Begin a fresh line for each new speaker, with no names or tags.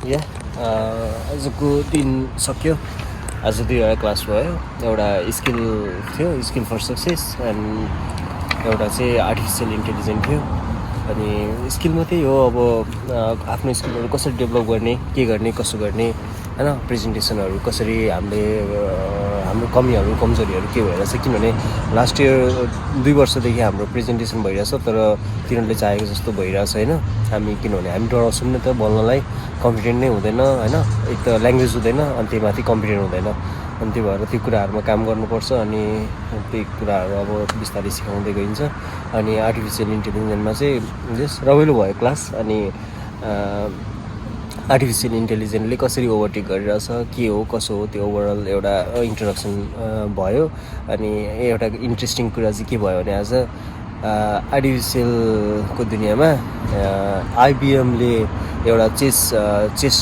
या आजको दिन सक्यो। आज 2वटा क्लास भयो। एउटा स्किल थियो, स्किल फर सक्सेस, एन्ड एउटा चाहिँ आर्टिफिसियल इन्टेलिजेन्स थियो। अनि स्किलमा त्यही हो, अब आफ्नो स्किलहरू कसरी डेभलप गर्ने, के गर्ने, कसो गर्ने होइन, प्रेजेन्टेसनहरू कसरी हामीले हाम्रो कमीहरू कमजोरीहरू के भइरहेछ। किनभने लास्ट इयर 2 वर्षदेखि हाम्रो प्रेजेन्टेसन भइरहेछ, तर तिनीहरूले चाहेको जस्तो भइरहेछ होइन। किनभने हामी डराउँछौँ नि त, बोल्नलाई कन्फिडेन्ट नै हुँदैन होइन। एक त ल्याङ्ग्वेज हुँदैन, अनि त्यही माथि कन्फिडेन्ट हुँदैन। अनि त्यही भएर त्यो कुराहरूमा काम गर्नुपर्छ। अनि त्यही कुराहरू अब बिस्तारै सिकाउँदै गइन्छ। अनि आर्टिफिसियल इन्टेलिजेन्समा चाहिँ जस रमाइलो भयो क्लास। अनि आर्टिफिसियल इन्टेलिजेन्सले कसरी ओभरटेक गरिरहेछ, के हो कसो हो, त्यो ओभरअल एउटा इन्ट्रोडक्सन भयो। अनि एउटा इन्ट्रेस्टिङ कुरा चाहिँ के भयो भने आज आर्टिफिसियलको दुनियाँमा आइबिएमले एउटा चेस